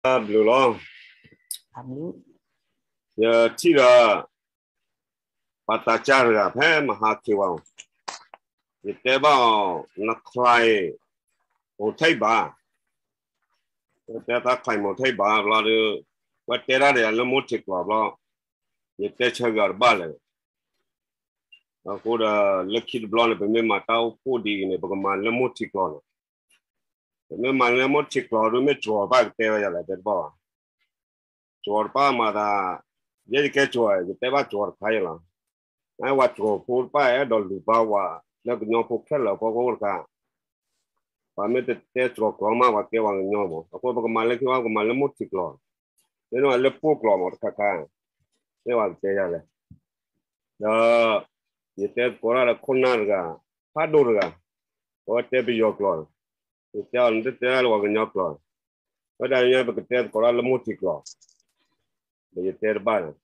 ဘျုးလီၤ. ယထံၣ်ဒီး ပှၤသးစၢ်တဂၤဖဲမဟါခ့ဝါ, ယတဲဘၣ်အီၤ နချၢၣ် မိၢ်ထံၣ်ဘၣ်, တဲသးချၢၣ်မိၢ်ထံၣ်ဘၣ်ဘျီဒီး ဝဲတဲဒၣ်ဒီးယၤလၢမိၢ်ထံးကျိာ်ဘျီ, ယတဲဆၢဂ့ၤအီၤတဘၣ်လဲၣ်. အဃိဒီး လၢခံတဘျီန့ၣ် ပမ့ၢ်မၤတၢ်အိၣ်ဖှိၣ်ဒ်အံၤန့ၣ် ပကမၤလၢမိၢ်ထံးကျိာ်န့ၣ်, ပမ့ၢ်မၤလၢမိၢ်ထံးကျိာ်ဒီး မ့ၢ်ကၠီၤတပၣ်ကတဲဝဲယၤလဲၣ် တဲတဘၣ်ဘၣ်. ကၠီၤတပၣ်မၤသး, ယဲယကဲကၠီၤ ယတဲဘၣ်ကၠီၤတခါအံၤလီၤ. နဝၤကၠီၤဖိတပၣ်အဲၣ်ဒိးလူၤဘၣ်ဝဲ လၢကညီဖိခဲလၢာ်အဖီခိၣ်တခါ, ပှၤမ့ၢ်တတဲကၠီၤကျိာ်မး ပှၤကဲပှၤကညီမး. အဃိပကမၤလၢခံဝဲ ပကမၤလၢမိၢ်ထံးကျိာ်, မ့ၢ်နဝၤလၢပှိၢ်ကျိာ်မးတခါခါ, မ့ၢ်ဝဲကတဲယၤလဲၣ်. ဒီး ယတဲသကိးတၢ်ဒီးခိၣ်နၢ်တဂၤ, ဖးဒိၣ်တဂၤ, အဝဲတဲပယီၤကျိာ်, ယတဲအီၤ နတတဲတၢ်လၢပှၤကညီကျိာ်, ဝဲဒၣ်ညါပကတဲသကိးတၢ်လၢမိၢ်ထံးကျိာ်, ဒီးယတဲတဘၣ်န့ၣ်,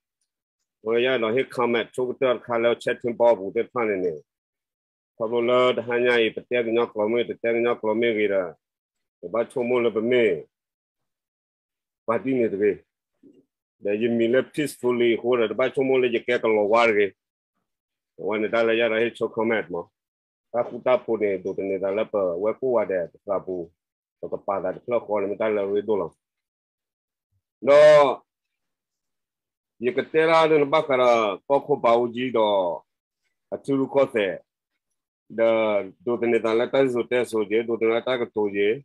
အဃိယအဲၣ်ဒိးဟ့ၣ် comment ဆိကတၢၢ်တခါလၢ chatting box ပူၤသ့ၣ်တဖၣ်န့ၣ်န့ၣ်, ခီဖျိလၢတဟါညါအံၤ ပတဲကညီကျိာ်မ့ၢ် တတဲကညီကျိာ်မ့ၢ်ဂ့ၤဒီး, တဘၣ်ဆိကမိၣ်လၢပမ့ၢ် ပှၤဒ်န့ၣ်တဂ့ၤ. ဒီးယမံၤလၢ peacefully အဃိဒီး တဘၣ်ဆိကမိၣ်လၢယကဲကလီၤဝါတဂ့ၤ. အဝဲန့ၣ်တၢ်လၢယအဲၣ်ဒိးဟ့ၣ်ဆိ comment မး, တၢ်ဃူတၢ်ဖိးန့ၣ် ဒိးသန့ၤသးလၢပဝဲကိးဂၤဒဲးပသးပူၤ, ပကပာ်သးတဖျၢၣ်ဃီန့ၣ် မ့ၢ်တၢ်လၢအရ့ဒိၣ်လီၤ. ဒီး ယကတဲဒၣ်လၢနဘၣ်ဃးဒီး ကီၢ်ခိၣ်ဘးအူကၠံဒီး အထံရူၢ်ကီၢ်သဲး, ဒီးဒိးသန့ၤသးလၢတၢ်စံၣ်စိၤတဲစိၤက့ၤ, ဒိးသန့ၤလၢတၢ်ကတိၤက့ၤ,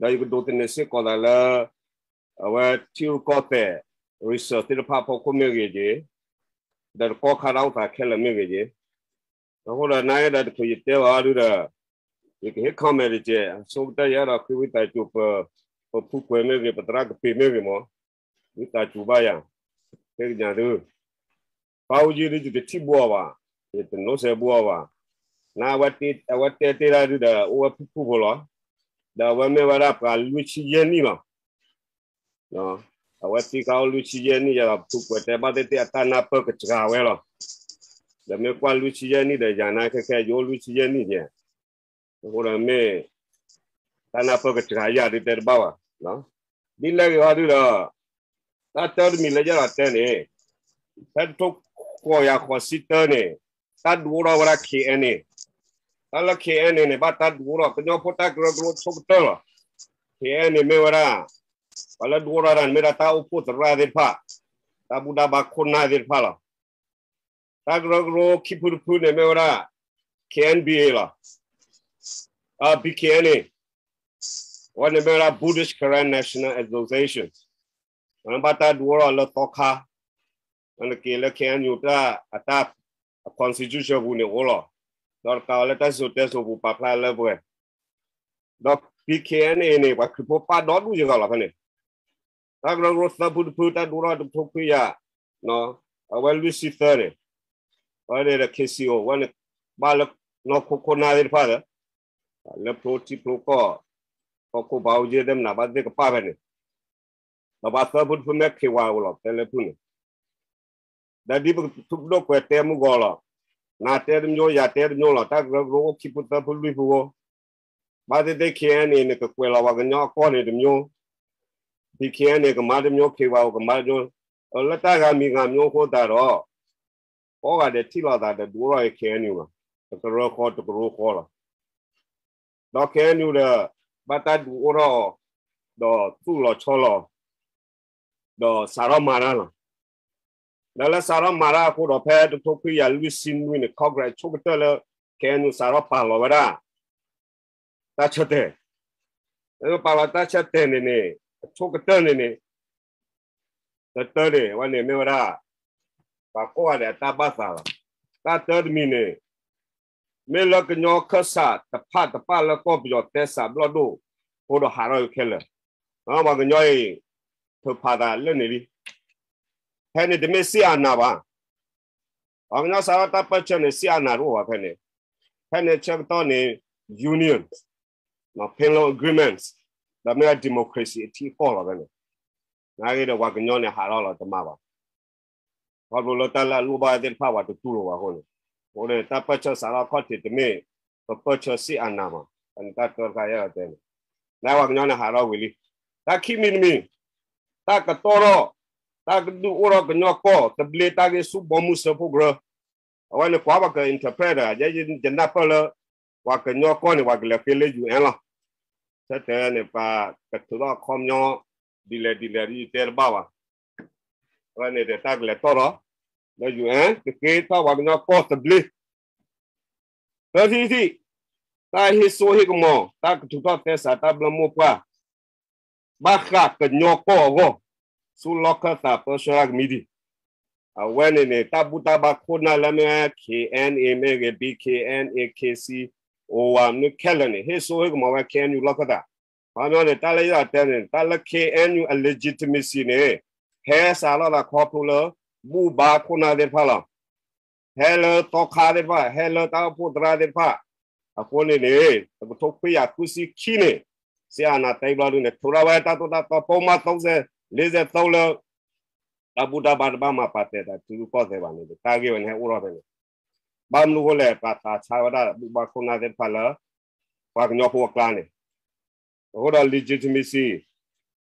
ဒီးယကဒိးသန့ၤစ့ၢ်ကီးသးလၢ အဝဲထံရူၢ်ကီၢ်သဲး research သ့ၣ်တဖၣ်အဖီခိၣ်မ့ၢ်ဂ့ၤက့ၤ, ဒီးတကီၢ်ခါတၢ်အိၣ်သးခဲလၢာ်မ့ၢ်ဂ့ၤက့ၤ, အဃိဒီးနအဲၣ်ဒိးတချုးယတဲဘၣ်အီၤဒုဒီး, ယကဟ့ၣ် comment တက့ၢ်, အဆိကတၢၢ်ယအဲၣ်ဒိးဃ့ဝံသးစူၤပ ပဖုကွဲၤမ့ၢ်ဂ့ၤ, ပသရၣ်ကပ့ၤမ့ၢ်ဂ့ၤမး, ဝံသးစူၤဘၣ်ယၤ, ဃ့ကညးသု, ဘးအူကၠံဒု ယတထံၣ်ဘူးအီၤဘၣ်, ယတနိးစဲဘူးအီၤဘၣ်, နအဝဲတဲတ့ၢ်တၢ်ဒုဒီး အိၣ်ဝဲဖုၣ်ဖုၣ်ဖိလီၤ, ဒီးအဝဲမ့ၢ်ဝဲဒၣ်ပှၤလွံၢ်ဆံယဲၢ်နံၣ်လီၤ. အဝဲသံခါအိၣ်လွံၢ်ဆံယဲၢ်နံၣ်ယဲလီၤ, ဖုၣ်ကွဲၤတဲဘၣ်သ့ၣ်သ့ၣ်အတၢ်နၢ်ပၢၢ်ကစှၤဝဲလီၤ. ဒီးမ့ၢ်ကွၢ်လွံၢ်ဆံယဲၢ်နံၣ်ဒီးယၤနၤခဲခဲ ယအိၣ်လွံၢ်ဆံယဲၢ်နံၣ်ယဲ, အဃိဒီးမ့ၢ် တၢ်နၢ်ပၢၢ်ကစှၤယၤဒုတဲတဘၣ်ဘၣ်, ဒ်လဲၣ်ဂ့ၤအီၤဒုဒီး တၢ်တၢတမံၤလၢယအဲၣ်ဒိးတဲန့ၣ်, ဖဲတထိဃိးယၤဃိးဆံတၢန့ၣ်, တၢ်ဒုးအိၣ်ထီၣ်ဝဲဒၣ် K N A, တၢ်လၢ K N A န့ၣ် ဘၣ်တၢ်ဒုးအိၣ်ထီၣ် ကညီဖိတၢ်ကရၢကရိဆိကတၢၢ်လီၤ. K N A မ့ၢ်ဝဲဒၣ် ပှၤလၢဒုးအိၣ်ထီၣ်တၢ်န့ၣ် မ့ၢ်ဒၣ်တၢ်အိၣ်ဖှိၣ်သရၣ်သ့ၣ်တဖၣ်, တၢ်ဘူၣ်တၢ်ဘါခိၣ်နၢ်သ့ၣ်တဖၣ်လီၤ. တၢ်ကရၢကရိခံဖုတဖုန့ၣ်မ့ၢ်ဝဲဒၣ် K N B A လီၤ. B K N A, အဝဲန့ၣ်မ့ၢ်ဝဲဒၣ် Buddhist Karen National Association, အဝဲန့ၣ်ဘၣ်တၢ်ဒုးအိၣ်ထီၣ်လၢသီခါ, အဝဲန့ၣ်က့ၤလၢ K N U တၢ်အတၢ် အ constitution ပူၤန့ၣ်အိၣ်လီၤ. ဒီးတကးဝဲလၢတၢ်စံၣ်စိၤတဲစိၤပူၤပာ်ဖျါလၢပှဲၤ, ဒီး B K N A န့ၣ် ပှၤခရံာ်ဖိပာ်ဒီဒူၣ်ယဂၤလီၤဖဲန့ၣ် တၢ်ကရၢကရိသၢဖုတဖု တၢ်ဒုးအိၣ်ထီၣ်တကထိခွံကယၤ, အဝဲလွံၢ်ဆံသၢန့ၣ်, အဝဲန့ၣ်ဒီး K C O ဝဲန့ၣ် ဘၣ်လၢနီၢ်ခိခိၣ်နၢ်သ့ၣ်တဖၣ်ဒီး, လၢဖျိထံဖျိကီၢ်, ကီၢ်ခိၣ်ဘးအူကၠံသ့ၣ်မနုၤဘၣ်သ့ၣ်ကပာ်ဖဲန့ၣ်, ဒီးပှၤသၢဖုတဖုမ့ၢ် K Y O လီၤ တဲလၢဖုန့ၣ် ဒီးဒ်ပကဒိၣ်ကွဲးတဲမုၢ်ဂီၤလီၤ, နၤတဲတမျိုး ယၤတဲတမျိုးလီၤ, တၢ်ကရၢကရိအိၣ်ခံဖုသၢဖုလွံၢ်ဖုဧိၤ, ဘၣ်သ့ၣ်သ့ၣ် K N A န့ၣ် ကကွဲးလီၤပှၤကညီအကီၢ်န့ၣ်တမျိုး, B K N A ကမၤတမျိုး K Y O ကမၤတမျိုး, လၢတၢ်ဂၤမံၤဂၤမျိုးအဃိသတးဒီး, ကိးဂၤဒဲးထံၣ်လိာ်သးဒီးဒုးအိၣ်ထီၣ်အံၤ K N U လီၤ, တကရၢဃီတကရၢဃီလီၤ. ဒီး K N U ဒီး ဘၣ်တၢ်ဒုးအိၣ်ထီၣ်အီၤ, ဒီးသူၣ်လီၤဆီလီၤ, ဒီးစးထီၣ်မၤတၢ်လီၤ. ဒီးလၢစးထီၣ်မၤတၢ်အဃိဒီး ဖဲတကထိခွံကယၤလွံၢ်ဆံနွံန့ၣ် Congress ဆိကတၢၢ်လၢ K N U စးထီၣ်ပာ်လီၤဝဲဒၣ် တၢ်ဆၢတဲာ်, ပာ်လီၤတၢ်ဆၢတဲာ်န့ၣ်န့ၣ် အဆိကတၢၢ်န့ၣ်န့ၣ် တၢတၢန့ၣ် အဝဲန့ၣ်မ့ၢ်ဝဲဒၣ် ပှၤကိးဂၤဒဲးအတၢ်ဘၣ်သးလီၤ. တၢ်တၢတမံၤန့ၣ် မ့ၢ်လၢကညီခၢၣ်စးတဖၣ်တပၣ်လၢကီၢ်ပယီၤတဲစးဘျီၣ်ဒိၣ်အဃိဒီးဟးထီၣ်ခဲလၢာ်, ပှၤကညီအံၤ ထုးဖးသးလၢန့ၣ်လံ. ဖဲန့ၣ်တမ့ၢ်စစ်အာဏာဘၣ်. ပှၤကညီစးထီၣ်တၢ်ပၢၢ်ဆၢန့ၣ် စစ်အာဏာတအိၣ်ဘၣ်ဖဲန့ၣ်, ဖဲန့ၣ်ဆၢကတီၢ်န့ၣ် union, penal agreements, ဒီးမ့ၢ်ဝဲ democracy အထံအကီၢ်လီၤဖဲန့ၣ်. နာ်ဂ့ၤဒီးပှၤကညီန့ၣ်ဟးထီၣ်လီၤတမၤဘၣ်. ခီဖျိလၢတၢ်လၢအလိၣ်ဘၣ်သ့ၣ်တဖၣ်ပှၤတတူၢ်လိာ်ဘၣ်အဃိန့ၣ်, အဃိန့ၣ် တၢ်ပၢၢ်ဆၢစးထီၣ်အခီၣ်ထံးတမ့ၢ် ပပၢၢ်ဆၢစစ်အာဏာဘၣ်. အန့ၣ်တၢ်တၢတခါယအဲၣ်ဒိးတဲန့ၣ်, နာ်ပှၤကညီန့ၣ်ဟးထီၣ်ဝံၤလံ. တၢ်ခံမံၤတမံၤ တၢ်ကတီၢ်ထီၣ်, တၢ်ကဒုးအိၣ်ထီၣ်ကညီကီၢ်သဘျ့တၢ်ဂ့ၢ်ဆူဘီမုၢ်စၢဖှိၣ်ကရၢ, အဝဲန့ၣ်ကွၢ်ပှၤက interpret ဒီး ယဲယနၢ်ပၢၢ်လၢ ပှၤကညီကီၢ်န့ၣ် ပှၤကလဲၤဃ့လၢ ယူၣ်အဲၣ် လီၤ. ဆၢတဲာ်န့ၣ် ပှၤကထုးထီၣ်အခီပညီ ဒ်လဲၣ်ဒ်လဲၣ်ဒ်ယတဲတဘၣ်ဘၣ်. အဝဲန့ၣ်ဒီးတၢ်ကလဲၤတီၢ်ထီၣ် လၢ ယူၣ်အဲၣ် ကဃ့ထီၣ်ပှၤကညီကီၢ်သဘျ့ သၢထံၣ်တထံၣ်, တၢ်ဟ့ၣ်စိဟ့ၣ်ကမီၤ တၢ်ကထုးထီၣ်သဲစးတၢ်ဘျၢမိၢ်ပှၢ် ဘၣ်ဃးကညီကီၢ်အဂီၢ် ဆူလီၢ်ခၢၣ်သးပၢဆှၢကမံးတံာ်, အဝဲန့ၣ်န့ၣ် တၢ်ဘူၣ်တၢ်ဘါခိၣ်နၢ်လၢမ့ၢ် ခ့ၣ်အဲၣ်ယူၣ် မ့ၢ်ဂ့ၤ ဘံၣ်ခ့ၣ်အဲၣ်ယူၣ် ခ့ၣ်စံၣ် အိၣ်ဝဲမနုၤခဲလၢာ်န့ၣ် ဟ့ၣ်စိဟ့ၣ်ကမီၤဝဲ ခ့ၣ်အဲၣ်ယူၣ် လီၢ်ခၢၣ်သး. ခီပညီန့ၣ် တၢ်လၢယတဲန့ၣ် တၢ်လၢ ခ့ၣ်အဲၣ်ယူၣ် အ legitimacy န့ၣ် ဟဲစးထီၣ်သးခီဖျိလၢ ဘူၣ်ဘါခိၣ်နၢ်သ့ၣ်တဖၣ်လီၤ. ဟဲလၢသီခါသ့ၣ်တဖၣ်, ဟဲလၢတၢ်အိၣ်ဖှိၣ်သရၣ်သ့ၣ်တဖၣ်. အဃိန့ၣ်န့ၣ် တကထိခွံကယၤဃုဆံခံန့ၣ် စ့အနၤတဲဘျီဒုန့ၣ် ထုးထီၣ်ဝဲတၢ်သိၣ်တၢ်သီ ပိာ်မၣ်သၢဆယ် လၢ တၢ်ဘူၣ်တၢ်ဘါတဘၣ်မၤပာ်တဲာ်တၢ်ထံရူၢ်ကီၢ်သဲးဘၣ်န့ၣ် တၢ်ဂ့ၢ်ဝဲန့ၣ်ဟဲအိၣ်ထီၣ်ဖဲန့ၣ်. ဘၣ်မနုၤအဃိလဲၣ် ပှၤသးဆါဝဲဒၣ်ဘူၣ်ဘါခိၣ်နၢ်သ့ၣ်တဖၣ်လၢ ပှၤကညီဖိအကျါန့ၣ်. အဃိဒီး legitimacy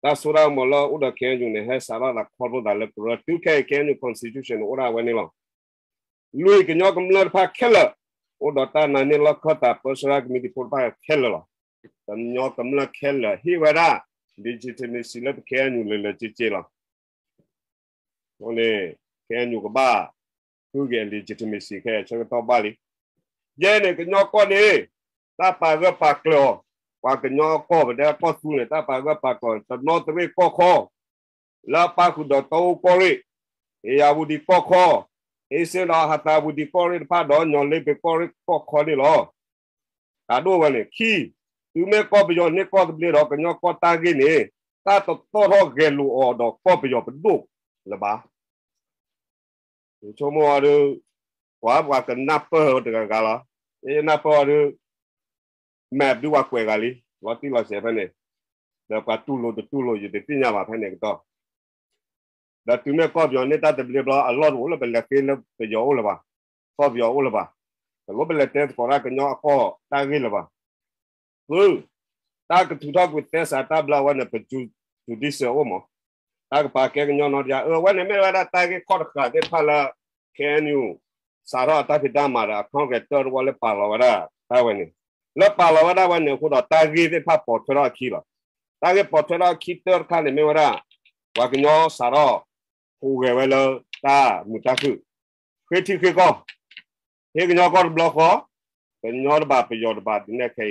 တၢ်စိတၢ်ကမီၤလၢအိၣ်ဒီး ခ့ၣ်အဲၣ်ယူၣ် န့ၣ် ဟဲစးထီၣ်သးခီဖျိသးလၢကရၢ တုၤခဲအံၤ ခ့ၣ်အဲၣ်ယူၣ် constitution န့ၣ် အိၣ်ဒၣ်ဝဲန့ၣ်လီၤ. လွံၢ်ကညီကမျၢၢ်တဖၣ်ခဲလၢာ် အိၣ်ဒီးတၢ်နာ်န့ၢ်လီၢ်ခၢၣ်သးပၢဆှၢကမံးတံာ်ဖိတဖၣ်ခဲလၢာ်လီၤ. ကညီကမျၢၢ်ခဲလၢာ်ဟ့ၣ်ဝဲဒၣ် legitimacy လၢပ ခ့ၣ်အဲၣ်ယူၣ် လၢလၢက့က့လီၤ. အဃိန့ၣ် ခ့ၣ်အဲၣ်ယူၣ် ကဘၣ်ဃုက့ၤအ legitimacy ခဲအံၤ ဆၢကတီၢ်ဘၣ်လံ. ယဲန့ၣ် ကညီကီၢ်န့ၣ် တၢ်ပာ်ဂၢၢ်ပာ်ကျၢၤအီၤ, ပှၤကညီကီၢ် ပတဲကီၢ်သူလ့ၤန့ၣ် တၢ်ပာ်ဂၢၢ်ပာ်ကျၢၤ တနီသရ့ၣ်ကီၢ်ခီ လၢအပၣ်ဃုာ်ဒီးတီအူကီၢ်ရ့ၣ်, အ့ၣ်ယၣ်ဝတံၣ်ကီၢ်ခီ, အ့စ့ဒီးဟးသးဝတံၣ်ကီၢ်ရ့ၣ်တဖၣ်ဒီး ညီလ့ပ့ၤကီၢ်ရ့ၣ်ကီၢ်ခီန့ၣ်လီၤ. တၢ်ဒိၣ်ဝဲန့ၣ် ခံ, တုၤမ့ၢ်ကီၢ်ပယီၤန့ၢ်ကီၢ်သဘျ့ဒီး ကညီကီၢ်တၢ်ဂ့ၢ်န့ၣ် တၢ်တတီၢ်ထီၣ်ဂဲၤလိာ်အီၤဒီးကီၢ်ပယီၤပဒိၣ်လၢၤဘၣ်. ယဆိကမိၣ်အီၤဒုး ပှၤပှၤကနၢ်ပၢၢ်တဂၤဂၤလီၤ. ယနၢ်ပၢၢ်အီၤဒုး မ့ၢ်ဒုးပှၤကွဲးဂၤလံ လီၤတံၢ်လီၤဆဲးဖဲန့ၣ်, ဒီးပှၤတူၢ်လိာ်တတူၢ်လိာ် ယတသ့ၣ်ညါဘၣ်ဖဲန့ၣ်ကတီၢ်. ဒီးတုၤမ့ၢ်ကီၢ်ပယီၤန့ၢ်တၢ်သဘျ့ဘျီ အလီၢ်တအိၣ်လၢပလဲၤဃ့လၢပယီၤအိၣ်လၢၤဘၣ်, ကီၢ်ပယီၤအိၣ်လၢၤဘၣ်, တလိၣ်ပလဲၤတဲသကိးတၢ်ကညီအကီၢ်တၢ်ဂ့ၢ်လၢၤဘၣ်. ဃု, တၢ်ကထုးထီၣ်ကွံာ်သဲစးတၢ်ဘျၢဝဲန့ၣ် ပ judicial အိၣ်မး, တၢ်ကပာ်ကဲကညီနီတယါ အဝဲန့ၣ်မ့ၢ်ဝဲဒၣ်တၢ်ဂ့ၢ်ခီၣ်တဃာ်သ့ၣ်တဖၣ်လၢ ခ့ၣ်အဲၣ်ယူၣ် စးထီၣ်အတၢ်ဖံးတၢ်မၤဒီး အ Congress တၢၢ်တဝီလၢပာ်လီၤဝဲဒၣ်တၢ်ဝဲန့ၣ်, လၢပာ်လီၤဝဲဒၣ်ဝဲန့ၣ်အဃိဒီး တၢ်ဂ့ၢ်သ့ၣ်တဖၣ်ပိာ်ထွဲထီၣ်အခံလီၤ. တၢ်ဂ့ၢ်ပိာ်ထွဲထီၣ်အခံတၢၢ်တခါန့ၣ်မ့ၢ်ဝဲဒၣ် ပှၤကညီစးထီၣ်ဟူးဂဲၤဝဲလၢတၢ်မုာ်တၢ်ခုၣ်, ဃ့ထံဃ့ကီၢ်, ဟ့ၣ်ကညီကီၢ်တဘျီဃီ, ကညီတဘၣ်ပယီၤတဘၣ်ဒ်န့ၣ်ခ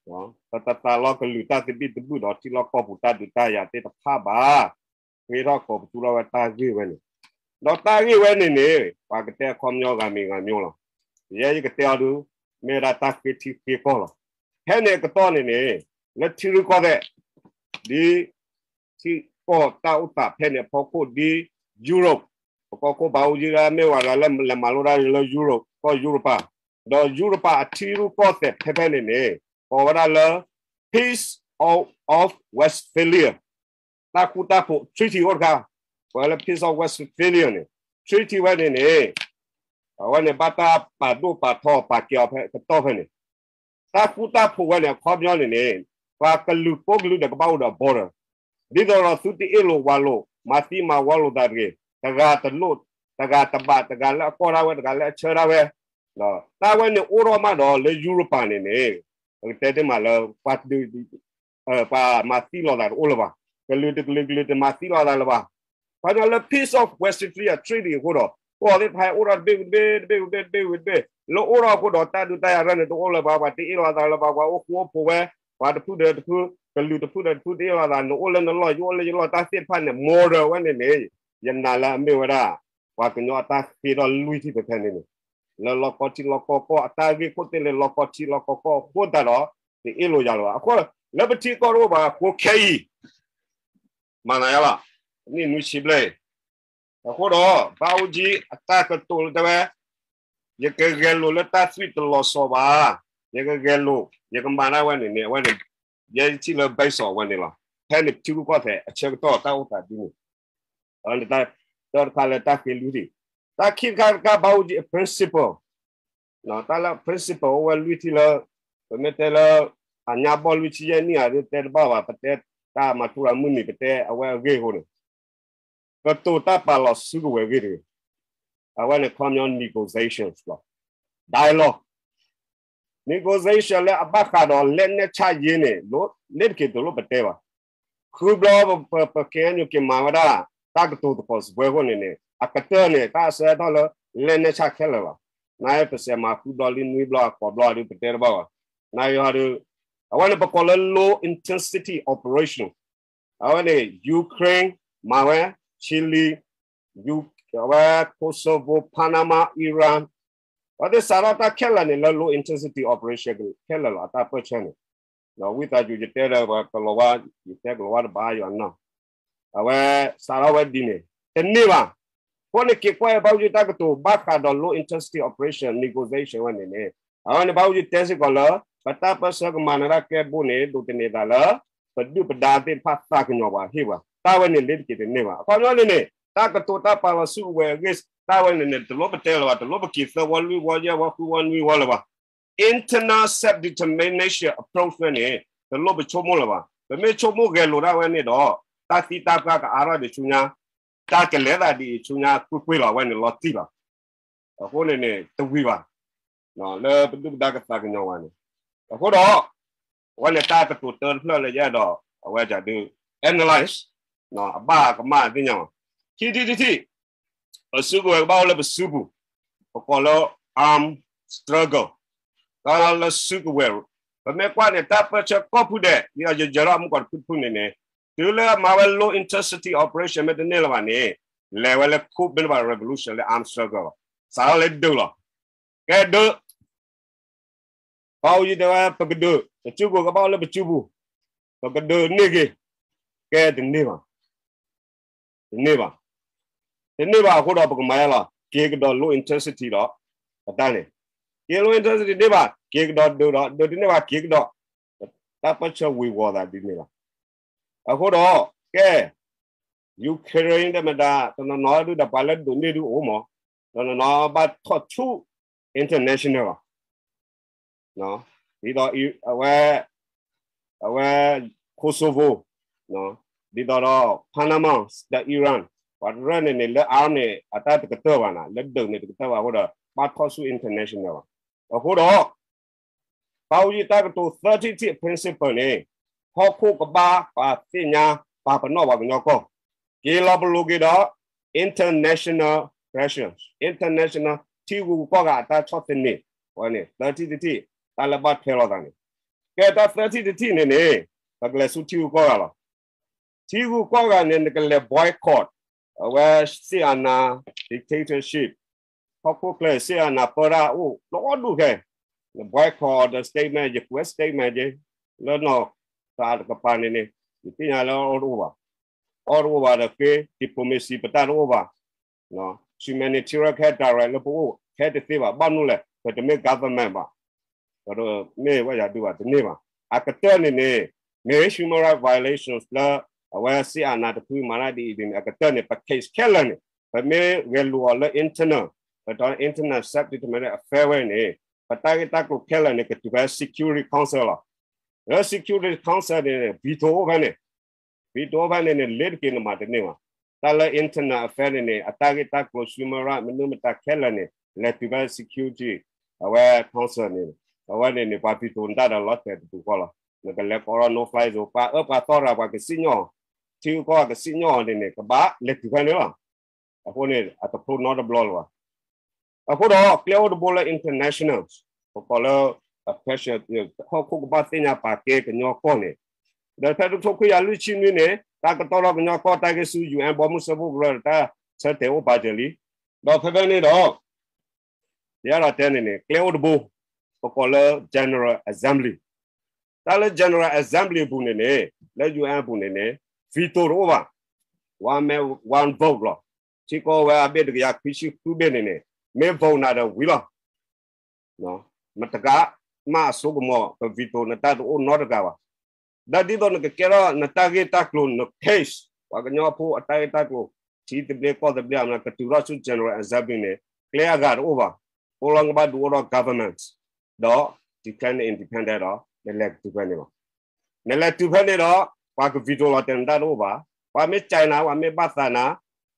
ဲအံၤ ပတသးလီကလုၢ်တၢ်သဘံၣ်သဘုၣ်ဒီးထံလီၢ်ကီၢ်ပူၤတၢ်ဒုးတၢ်ယၤသ့ၣ်တဖၣ်ဘၣ်. ဃ့ထီၣ်ကိးပသူထီၣ်ဝဲတၢ်ဂ့ၢ်ဝဲန့ၣ်, ဒီးတၢ်ဂ့ၢ်ဝဲန့ၣ်န့ၣ် ပှၤကတဲအခီပညီဂၤမံၤဂၤမံၤလီၤ. ယဲယကတဲအီၤဒုး မ့ၢ်ဝဲဒၣ်တၢ်ဃ့ထံဃ့ကီၢ်လီၤ. ဖဲန့ၣ်အကတီၢ်န့ၣ်န့ၣ် လၢထံရူၢ်ကီၢ်သဲး ဒ် ထံကီၢ်တၢ်အိၣ်သးဖဲန့ၣ်အဖီခိၣ်ဒ် Europe ပကီၢ်ခိၣ်ဘးအူကၠံ မ့ၢ်ဝဲဒၣ်လၢလဲၤမၤလိတၢ်လၢ Europe ကီၢ်ယူရပၤ, ဒီးယူရပၤအထံရူၢ်ကီၢ်သဲးဖဲဖဲန့ၣ်န့ၣ် ကိးဝဲဒၣ်လၢ Peace of, of Westphalia တၢ်ဃူတၢ်ဖိး treaty အိၣ်တခါ, ကိးဝဲလၢ Peace of Westphalia န့ၣ် treaty ဝဲန့ၣ်န့ၣ် အဝဲန့ၣ်ဘၣ်တၢ်ပာ်ဒိၣ်ပာ်ထီပာ်ကဲအီၤဖဲကတီၢ်ဖဲန့ၣ် တၢ်ဃူတၢ်ဖိးဝဲန့ၣ် အခီပညီန့ၣ်န့ၣ် ပှၤကလုာ်ကိးကလုာ်ဒီးကဘၣ်အိၣ်ဒီး border, ဒ်သိးဒီးသုတအ့ၣ်လိာ်ဝးလိာ် မၤသံမၤဝီလိာ်သးတဂ့ၤ, တဂၤတလိၣ် တဂၤတဘၣ် တဂၤလၢအကီၢ်ဒၣ်ဝဲ တဂၤလၢအဆၢဒၣ်ဝဲ, တၢ်ဝဲန့ၣ်အိၣ်ထီၣ်မးဒီးလၢယူရပၤန့ၣ်န့ၣ် ပကတဲတ့ၢ်မးလၢ ပှၤ ပှၤမၤသံလိာ်သးတအိၣ်လၢၤဘၣ်. ကလုာ်တကလုာ်ကလုာ်တမၤသံလိာ်သးလၢၤဘၣ်. ခီပညီလၢ Peace of Westphalia Treaty အဃိဒီး ကီၢ်သ့ၣ်တဖၣ်အိၣ်ထီၣ်တဘ့ၣ်ဝံၤတဘ့ၣ် တဘ့ၣ်ဝံၤတဘ့ၣ် တဘ့ၣ်ဝံၤတဘ့ၣ် လၢအိၣ်ထီၣ်အဃိဒီး တၢ်ဒုးတၢ်ယၤရၢန့ၣ်တအိၣ်လၢၤဘၣ်, ပှၤတအ့ၣ်လိာ်သးလၢၤဘၣ်, ပှၤအိၣ်ဃူအိၣ်ဖိးဝဲ, ပှၤတဖုဒီးတဖု, ကလုာ်တဖုဒီးတဖုတအ့ၣ်လိာ်သး, နအိၣ်လၢနလီၢ် ယအိၣ်လၢယလီၢ်, တၢ်သ့ၣ်တဖၣ်န့ၣ် model ဝဲန့ၣ်န့ၣ် ယနာ်လၢအမ့ၢ်ဝဲဒၣ် ပှၤကညီအတၢ်ဃ့ထီၣ်လွံၢ်ထံၣ်ဖဲဖဲန့ၣ်န့ၣ် လၢလီၢ်ကီၢ်ထံလီၢ်ကီၢ်ကီၢ် အတၢ်ဂ့ၢ်ခိၣ်သ့ၣ်လၢလီၢ်ကီၢ်ထံလီၢ်ကီၢ်ကီၢ်အဃိသတးဒီး တအ့ၣ်လိာ်ယၤလၢၤဘၣ်. အဃိ လၢပထံကီၢ်တအိၣ်ဘၣ်အဃိခဲအံၤ မၤနၤယါလီၤ, နံၣ်နွံဆံဘျဲၣ်အံၤ, အဃိဒီး ဘၣ်အူကၠံအတၢ်ကတိၤလၢတဲဝဲ, ယကဂဲၤလိာ်လၢတၢ်သွံၣ်တလီၤဆီဘၣ်, ယကဂဲၤလိာ် ယကမၤဒၣ်ဝဲန့ၣ်န့ၣ် အဝဲန့ၣ် ယဲယထံၣ်လၢ base အဝဲန့ၣ်လီၤ. ဖဲန့ၣ်ထံရူၢ်ကီၢ်သဲးအဆၢကတီၢ်တၢ်အိၣ်သးဒ်န့ၣ်, တၢ်တခါလၢတၢ်ဃ့လွံၢ်ထံၣ်, တၢ်ခံတခါတခါဘၣ်အူကၠံအ principle တၢ်လၢ principle အိၣ်ဝဲလွံၢ်ထံၣ်လၢ ပမ့ၢ်တဲလၢ အညါဘီၣ်လွံၢ်ဆံယဲၢ်နံၣ်ဧါ တဲတဘၣ်ဘၣ်, ပတဲ တၢ်မၤထူရၤမုၢ်နံၤပတဲအဝဲအဂ့ၢ်အဃိန့ၣ် ကတိၤတၢ်ပာ်လီၤစုကဝဲၤအဂ့ၢ်တဂ့ၤ. အဝဲန့ၣ်ခီပညီ negotiations လီၤ. dialogue, negotiation လၢအဘၣ်ဃးဒီးလက်နက်ချရေးန့ၣ် လ့တက့ၤတလိၣ်ပတဲဘၣ်. ဃုဘျီပ ပ ပ ခ့ၣ်အဲၣ်ယူၣ် က့ၤမၤဝဲဒၣ် တၢ်ကတိၤသကိးစပွဲအဃိန့ၣ်န့ၣ် အကတၢၢ်န့ၣ် တၢ်အဆၢထီၣ်လၢ လက်နက်ချခဲလၢာ်လီၤ. နပစဲးမၤဃုဘျီလံ နွံဘျီ ဃိးဘျီဒုး ပတဲတဘၣ်ဘၣ်. နယီၤဒုး အဝဲန့ၣ်ပကိးလၢ low intensity operation. အဝဲန့ၣ် Ukraine မၤဝဲ, Chile, အဝဲ Kosovo, Panama, Iran, ပှၤသ့ၣ်စးထီၣ်တၢ်ခဲလၢာ်န့ၣ် လၢ low intensity operation ခဲလၢာ်လီၤ. အတၢ်ပၢၢ်ဆၢန့ၣ် ဒီးဝံသးစူၤ ယတဲဒီးပှၤကလီၤဝါ, ယတဲကလီၤဝါတဘၣ်ယွၤနီၤ, အဝဲစးထီၣ်ဝဲဒ်န့ၣ် တန့ၢ်ဘၣ်. အဃိန့ၣ် က့ၤကွၢ်ဘၣ်အူယုၢ်တၢ်ကတိၤဘၣ်ဃးဒီး low intensity operation negotiation ဝဲန့ၣ်န့ၣ် အဝဲန့ၣ်ဘၣ်အူယုၢ်တဲစ့ၢ်ကီးလၢ ပတၢ်ပၢၢ်ဆၢကမၤနၢၤတၢ်ကျဲတဘိန့ၣ် ဒိးသန့ၤသးလၢ ပဒုၣ်ပဒါသ့ၣ်တဖၣ်သးကညီၤပှၤဟ့ၣ်ပှၤ တၢ်ဝဲန့ၣ်လ့တက့ၤတန့ၢ်ဘၣ်. အခီပညီန့ၣ်န့ၣ် တၢ်ကတိၤတၢ်ပာ်လီၤစုကဝဲၤအဂ့ၢ် တၢ်ဝဲန့ၣ်န့ၣ် တလိၣ်ပတဲလၢၤဘၣ်, တလိၣ်ပက့ၤသၢဝီလွံၢ်ဝီယဲၢ်ဝီဃုဝီနွံဝီလၢၤဘၣ်. Internal self-determination approach ဝဲန့ၣ် တလိၣ်ပဆိကမိၣ်လၢၤဘၣ်. ပမ့ၢ်ဆိကမိၣ်ဂဲၤလိာ်ဒၣ်ဝဲန့ၣ်ဒီး တၢ်သံတၢ်ပှၢ်ကအါထီၣ်ဒံးဆူညါ, တၢ်ကလဲၤသးဒ်အံၤဆူညါကွ့ၢ်ကွ့ၢ်လီၤ. အဝဲန့ၣ်လီၤတံၢ်လီၤ. အဃိန့ၣ်န့ၣ် တဝံၤဘၣ် လၢပဒုၣ်ပဒါကသးကညီၤဝဲန့ၣ်. အဃိဒီး အဝဲန့ၣ်တၢ်ကတိၤတၢတဖျၢၣ်လၢယအဲၣ်ဒိး အဝဲဒၣ်ဒုး analyze အဘၣ်ကမၣ်သ့ၣ်ညါဘၣ်. ခံထံၣ်တထံၣ် ပစုကဝဲၤကဘၣ်အိၣ်လၢပစုပူၤ, ပကိးလၢ arm struggle လၢစုကဝဲၤ, ပမ့ၢ်ကွၢ်န့ၣ် တၢ်ပၢၢ်ဆၢကိးဖုဒဲး ဒ်သိးယယၢၤထီၣ်မူကီၢ်တဖုတဖုန့ၣ်န့ၣ် တုၤလၢအမၤဝဲ low intensity operation မ့ၢ်တန့ၢ်လၢၤဘၣ်န့ၣ် လဲၤဝဲလၢ cold မ့ၢ်တဘၣ် revolution လၢ arm struggle လီၤ. စးထီၣ်လၢဒုးလီၤ. ကဲဒုး ပၣ်အူယံၤတဲဝဲ ပကဒုး, ပစုကဝဲၤကဘၣ်အိၣ်လၢပစုပူၤ, ပကဒုးန့ၢ်ဂ့ၤ, ကဲတန့ၢ်ဘၣ်, တန့ၢ်ဘၣ်, တန့ၢ်ဘၣ်အဃိဒီး ပကမၤယါလီၤ, က့ၤကဒီး low intensity ဒီး ပတၢ်န့ၣ်, က့ၤ low intensity တန့ၢ်ဘၣ် က့ၤကဒီး, ဒုးဒီး ဒုးတန့ၢ်ဘၣ် က့ၤကဒီး, တၢ်ပၢၢ်ဆၢဝ့ၤဝီၤသးဒ်န့ၣ်လီၤ. အဃိဒီး ကဲ Ukraine တမတၤ တနီၤနီၤဒုးဒီးပှၤလၢဒိးန့ၢ်ဒုးအိၣ်မး, တနီၤနီၤဘၣ်ထီၣ်ဆူ international လီၤ. ဒ်သိးအဝဲ အဝဲ Kosovo, ဒ်သိးဒီး Panama ဒီး Iran, ပှၤတရၢၢ်န့ၣ်န့ၣ် လၢ arm န့ၣ် အတၢ်တကတၢၢ်ဘၣ်နၤ, လၢဒုးန့ၣ်တကတၢၢ်ဘၣ်အဃိဒီး ဘၣ်ထီၣ်ဆူ international လီၤ. အဃိဒီး ပၣ်အူယံၤတၢ်ကတိၤ သၢထံၣ်တထံၣ် principle န့ၣ် ဟီၣ်ခိၣ်ကဘၣ်ပာ်သ့ၣ်ညါ ပာ်ပနီၣ်ပှၤကညီကီၢ်, က့ၤလီၤပလိာ်က့ၤဒီး international pressure, international ထံဂုၤကီၢ်ဂၤအတၢ်ဆီၣ်သနံး, အဝဲန့ၣ် သၢထံၣ်တထံၣ် တၢ်လၢဘၣ်ထွဲလိာ်သးန့ၣ်, ကဲတၢ်သၢထံၣ်တထံၣ်န့ၣ်န့ၣ် ပကလဲၤဆူထံဂုၤကီၢ်ဂၤလီၤ. ထံဂုၤကီၢ်ဂၤန့ၣ် နကလဲၤ boycott အဝဲ စစ်အာဏာ dictatorship, ဟီၣ်ခိၣ်ချၢ စစ်အာဏာ ပၢတၢ်အိၣ်လီၤဒူၣ်ခဲ, န boycott ဒီး statement ယကွဲး statement က့ၤ လၢနီၢ်သးတကပၤန့ၣ်န့ၣ် ယသ့ၣ်ညါလၢအီၣ်တအိၣ်ဘၣ်, အီၣ်တအိၣ်ဘၣ်ဒီးဃ့ diplomacy ပတၢ်တအိၣ်ဘၣ်, ဆူမဲာ်န့ၣ် ထံရၢ်ခဲတၢ်ရဲၣ်လၢပအိၣ် ခဲတသ့ဘၣ်, ဘၣ်မနုၤလဲၣ် ပတမ့ၢ် government ဘၣ်, ဒီးမ့ၢ်ဝဲယၤဒုးဘၣ် တန့ၢ်ဘၣ်. အကတၢၢ်န့ၣ်န့ၣ် မ့ၢ် human rights violations လၢ အဝဲ စစ်အာဏာ တဖုမၤတၢ်ဒ်အံၤဒ်န့ၣ် အကတၢၢ်န့ၣ် ပ case ခဲလၢာ်န့ၣ် ပမ့ၢ်ဂဲၤလိာ်အီၤလၢ internal, ပတီ internal self determination affair ဝဲန့ၣ် ပတၢ်ဂ့ၢ်တၢ်ကျိၤခဲလၢာ်န့ၣ် ကတုၤဖဲ Security Council လီၤ. လၢ Security Council န့ၣ် veto အိၣ်ဖဲန့ၣ် veto အိၣ်ဖဲန့ၣ်န့ၣ် လ့တက့ၤနမၤတန့ၢ်ဘၣ်. တၢ်လၢ internal affair န့ၣ်န့ၣ် အတၢ်ဂ့ၢ်တၢ်ကျိၤ human rights မနုၤမတၤခဲလၢာ်န့ၣ် လဲၤတုၤဖဲ Security အဝဲ Council န့ၣ် အဝဲန့ၣ်န့ၣ် ပှၤ veto နတၢ်ဒီးလီၤတဲာ်တပူၤဃီလီၤ. နကလဲၤကိးထီၣ် no fly zone ပှၤအၢပှၤသီတဂၤ ပှၤကစံၣ်ညီၣ်, ထံဂုၤကီၢ်ဂၤကစံၣ်ညီၣ်န့ၣ်န့ၣ် ကဘၣ်လဲၤတုၤဖဲန့ၣ်လီၤ. အဃိန့ၣ် အတဖျိနီတဘျီလၢၤဘၣ်. အဃိဒီး ကျဲအိၣ်တဘိလၢ international, ပကိးလၢ အ pressure ဟီၣ်ခိၣ်ကဘၣ်သ့ၣ်ညါပာ်ကဲကညီကီၢ်န့ၣ်, ဒီးဖဲတကထိခွံကယၤလွံၢ်ဆံနွံန့ၣ် တၢ်ကတီၢ်ထီၣ်ကညီကီၢ်တၢ်ဂ့ၢ်ဆူ UN ဘီမုၢ်စၢဖှိၣ်ကရၢ တၢ်ဆၢတဲာ်အိၣ်ပာ်စၢၤလံ. ဒီးဖဲဖဲန့ၣ်ဒီး ယအဲၣ်ဒိးတဲန့ၣ်န့ၣ် ကျဲအိၣ်တဘိ ပကိးလၢ General Assembly. တၢ်လၢ General Assembly အပူၤန့ၣ်န့ၣ် လၢ UN အပူၤန့ၣ်န့ၣ် veto တအိၣ်ဘၣ်. One man, one vote လီၤ. ထံကီၢ်ဝဲအဘ့ၣ်တကယၤခွံဆံဃုဘ့ၣ်န့ၣ်န့ၣ် မ့ၢ် vote နၤဒီးဝံၤလီၤ. မတဂၤမးအစိကမီၤ က veto နတၢ်တအိၣ်နီတဂၤဘၣ်. ဒီးဒ်သိးနကကဲထီၣ်နတၢ်ဂ့ၢ်တၢ်ကျိၤ န case ပှၤကညီဖိအတၢ်ဂ့ၢ်တၢ်ကျိၤ ထံသဘျ့ကီၢ်သဘျ့ အမနုၤကတုၤထီၣ်ဆူ General Assembly န့ၣ် ကျဲအဂၤတအိၣ်ဘၣ်. အိၣ်လီၤကဘၣ်ဒုးအိၣ်ထီၣ် government ဒီး declare န independent ဒီး နလဲၤကတုၤဖဲန့ၣ်လီၤ. နလဲၤတုၤဖဲန့ၣ်ဒီး ပှၤက veto လီၤတဲာ်နတၢ်တအိၣ်ဘၣ်. ပှၤမ့ၢ်ကဲနၤ ပှၤမ့ၢ်ဘၣ်သးနၤ,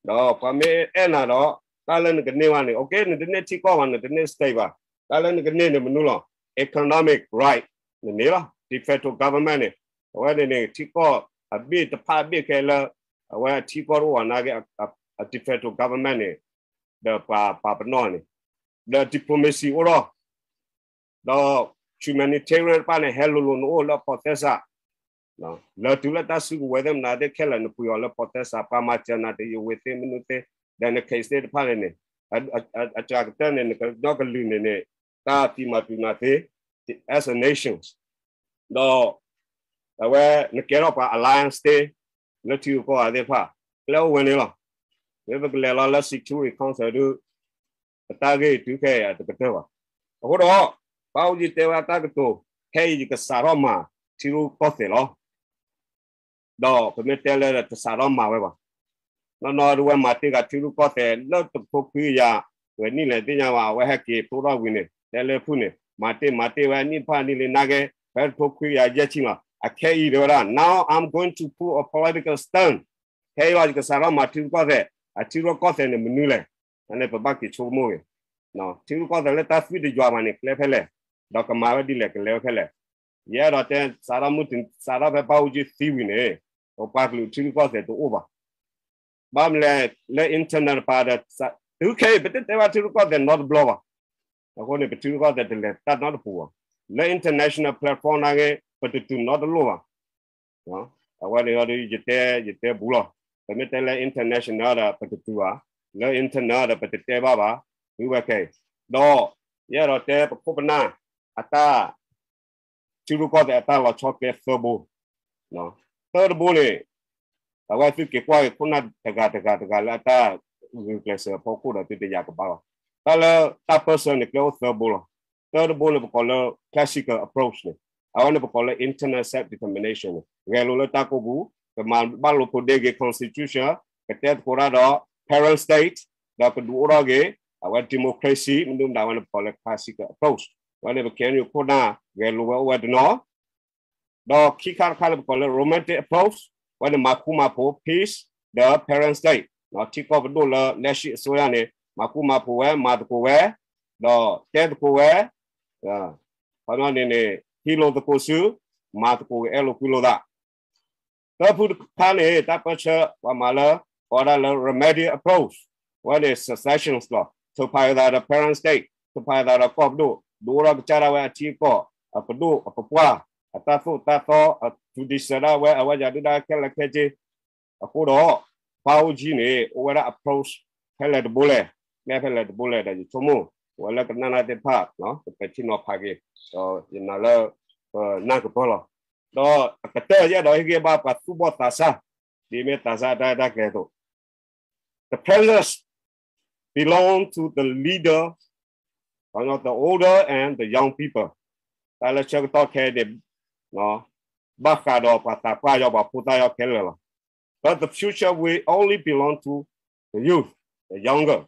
ဒီးပှၤမ့ၢ်အဲၣ်နၤဒီး တၢ်လၢနကန့ၢ်ဘၣ်န့ၣ် okay နတန့ၢ်ထံကီၢ်ဘၣ် နတန့ၢ် state ဘၣ်, တၢ်လၢနကန့ၢ်န့ၣ်မနုၤလီၤ. Economic right နန့ၢ်လီၤ. De facto government န့ၣ် အဝဲန့ၣ်န့ၣ် ထံကီၢ်အဘ့ၣ်တဖၣ်အဘ့ၣ်ခဲလၢ အဝဲအထံကီၢ်တအိၣ်ဘၣ်နာ်က့ အ de facto government န့ၣ် ဒီးပှၤပာ်ပနီၣ်န့ၣ် ဒီး diplomacy အိၣ်ထီၣ် ဒီး humanitarian တဖၣ်န့ၣ် ဟဲလိၤလိၤနအိၣ်လၢအဖီသဲစး, လၢတုၤလၢတၢ်စုကဝဲၤသ့ၣ်မနုၤသ့ၣ်ခဲလၢာ် နပှ့ၤအီၤလၢဖီသဲစး ပှၤမၤစၢၤနၤတယံာ်ဝ့ၤသ့ၣ်မနုၤသ့ၣ် ဒီးန case သ့ၣ်တဖၣ်န့ၣ်န့ၣ် အ အ အစှၤကတၢၢ်န့ၣ် နကညီကလုာ်န့ၣ်န့ၣ် တၢ်သံမၤပျံၤမၤသ့ as a nations ဒီး အဝဲနကဲထီၣ်ပှၤ alliance state လၢထံဂုၤကီၢ်ဂၤသ့ၣ်တဖၣ် ကျဲအိၣ်ဝဲန့ၣ်လီၤ. မ့ၢ်ပကလဲၤလီၤလၢ Security Council ဒုး ပတၢ်ဂ့ၢ်တုၤခဲအံၤအတကတၢၢ်ဘၣ်. အဃိဒီး ပၢ်အူကၠံတဲဝဲတၢ်ကတိၤ ခဲအံၤယကစးထီၣ်မၤထံရူၢ်ကီၢ်သဲးလီၤ. ဒီးပမ့ၢ်တဲလၢတစးထီၣ်မၤဝဲဘၣ်. နီၢ်နီၢ်ဒုးဝဲမၤတ့ၢ်ဂၤထံရူၢ်ကီၢ်သဲးလၢတကထိခွံကယၤ ဝဲနံၣ်လဲၣ်သ့ၣ်ညါဘၣ် အဝဲဟဲက့ၤဖျိထီၣ်ဝံၤန့ၣ် တဲလၢဖုၣ်န့ၣ် မၤတ့ၢ်မၤတ့ၢ်ဝဲနံၣ်တဖၣ်နံၣ်လံနာ်က့ ဖဲတကထိခွံကယၤယဲၢ်ဆံလီၤ. အခဲအံၤတဲဝဲဒၣ် now I'm going to put a political stance ခဲအံၤလီၤ ယကစးထီၣ်မၤထံရူၢ်ကီၢ်သဲး အထံရူၢ်ကီၢ်သဲးန့ၣ်မနုၤလဲၣ်. အန့ၣ်ပဘၣ်က့ၤဆိကမိၣ်ဂ့ၤ ထံရူၢ်ကီၢ်သဲးလၢတၢ်သွံၣ်တယွၤဘၣ်န့ၣ် ကျဲဖဲလဲၣ်, ဒီးကမၤဝဲဒ်လဲၣ် ကလဲၤဝဲဖဲလဲၣ်. ယအဲၣ်ဒိးတဲ စးထီၣ်မုၢ်တ စးထီၣ်ဖဲပၢ်အူကၠံသံဝံၤန့ၣ် ပပှၤကလုာ်ထံရူၢ်ကီၢ်သဲးတအိၣ်ဘၣ်. ဘၣ်မနုၤလဲၣ် လၢ internal တပၤဒီး တုၤခဲအံၤ ပတတဲဘၣ်ထံရူၢ်ကီၢ်သဲးနီတဘျီဘၣ်. အဃိန့ၣ် ပထံရူၢ်ကီၢ်သဲးတလဲၤတၢ်နီတပူၤဘၣ်. လၢ international platform နာ်က့ ပတတုၤနီတလိၣ်ဘၣ်. အဝဲန့ၣ်ဒီး ယတဲ ယတဲဘူးလီၤ. ပမ့ၢ်တဲလၢ international ဒီး ပတတုၤဘၣ်. လၢ internal ဒီး ပတတဲဘၣ်ဘၣ်. ဝံၤဝဲခဲအံၤ ဒီး ယအဲၣ်ဒိးတဲပခိၣ်ပနၢ် အတၢ် ထံရူၢ်ကီၢ်သဲးအတၢ်လီၤဆီကျဲသၢဘိ. သၢတဘိန့ၣ် အဝဲသုက့ၤကွၢ်က့ၤခိၣ်နၢ်တဂၤတဂၤတဂၤလၢအတၢ်ဂုာ်ကျဲးစၢးအဖီခိၣ်ဒီးသုတယာ်ကဘၣ်လီၤ. တၢ်လၢတၢ်ပၢၢ်ဆၢန့ၣ် ကျဲအိၣ်သၢဘိလီၤ. သၢတဘိန့ၣ် ပကိးလၢ classical approach န့ၣ် အဝဲန့ၣ်ပကိးလၢ internal self determination န့ၣ် ဂဲၤလိာ်လၢတၢ်ကိၢ်ပူၤ ကမၤဘၣ်လိာ်ဖိးဒ့ဂ့ၤ constitution ကတဲသကိးတၢ်ဒီး parent state ဒီးကဒုးအိၣ်ထီၣ်က့ၤ အဝဲ democracy မနုၤမတၤ အဝဲန့ၣ်ပကိးလၢ classical approach အဝဲန့ၣ်ပ KNU ခိၣ်နၢ်ဂဲၤလိာ်ဝဲအိၣ်ဝဲတနီၤ ဒီးခံခါတခါန့ၣ် ပကိးလၢ romantic approach ဝဲန့ၣ် မၤဃူမၤဖိး peace ဒီး parent state ထံကီၢ်ပဒိၣ်လၢ လက်ရှိအစိုးရ န့ၣ် မၤဃူမၤဖိးဝဲ မၤသကိးဝဲ ဒီးတဲသကိးဝဲ ခီပညီန့ၣ်န့ၣ် ဟံးလိာ်သကိးစု မၤသကိးက့ၤအဲၣ်လိာ်ကွံလိာ်သး သၢဖုတခါန့ၣ် တၢ်ပၢၢ်ဆၢ ပှၤမၤလၢ ကိးဝဲဒၣ်လၢ remedial approach ဝဲန့ၣ် secession လီၤ. ထုးဖးအသးဒီး parent state ထုးဖးအသးဒီးကီၢ်ပဒိၣ် ဒုးအိၣ်ထီၣ်ကစၢ်ဒၣ်ဝဲအထံအကီၢ် အပဒိၣ်အပပှၢ် အတၢ်သိၣ်တၢ်သီ အထူးဒံးစၢၤဒၣ်ဝဲအဝဲယၤဒုၣ်ဒါခဲလၢာ်ခဲဆ့ အဃိဒီး ပၢ်အူကၠံန့ၣ် အိၣ်ဝဲဒၣ် approach ဖဲလဲၣ်တဘိလဲၣ် ကျဲဖဲလဲၣ်တဘိလဲၣ်ဒီး ယဆိကမိၣ် ပဝဲလၢကနၣ်နၢ်သ့ၣ်တဖၣ် ပပဲာ်ထံနီၤဖးက့ၤ ဒီးယနာ်လၢ ပနၢ်ကပၢၢ်လီၤ. ဒီးအကတၢၢ်ယအဲၣ်ဒိးဟ့ၣ်ဂံၢ်ဘါပှၤသူၣ်ဘီၣ်သးစၢ် ဒ်မ့ၢ်သးစၢ်တၢ်အဲၣ်တၢ်ကျဲၤအသိး The present belong to the leader, the older and the young people. တၢ်လၢဆၢကတီၢ်ခဲအံၤန့ၣ် ဘၣ်ဃးဒီးပှၤသးပှၢ်ယီၤ ပှၤဖိသၣ်ယီၤခဲလၢာ်လီၤ. But the future will only belong to the youth, the younger.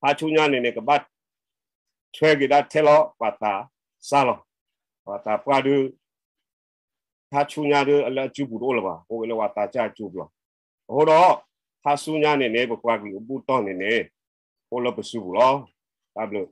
ဖါဆူညါန့ၣ်န့ၣ် ကဘၣ်ထွဲက့ၤဒၣ်ထဲလီၤ ပှၤသးစၢ်လီၤ. ပှၤသးပှၢ်ဒုး ဖါဆူညါဒုး အလၢအစုပူၤတအိၣ်လၢၤဘၣ်, အိၣ်က့ၤလၢပှၤသးစၢ်အစုပူၤလီၤ. အဃိဒီး ဖါဆူညါန့ၣ်န့ၣ် ပပှၤကလုာ်အဘူၣ်တီၢ်န့ၣ်န့ၣ် အိၣ်လၢပစုပူၤလီၤ. တၢ်ဘျုး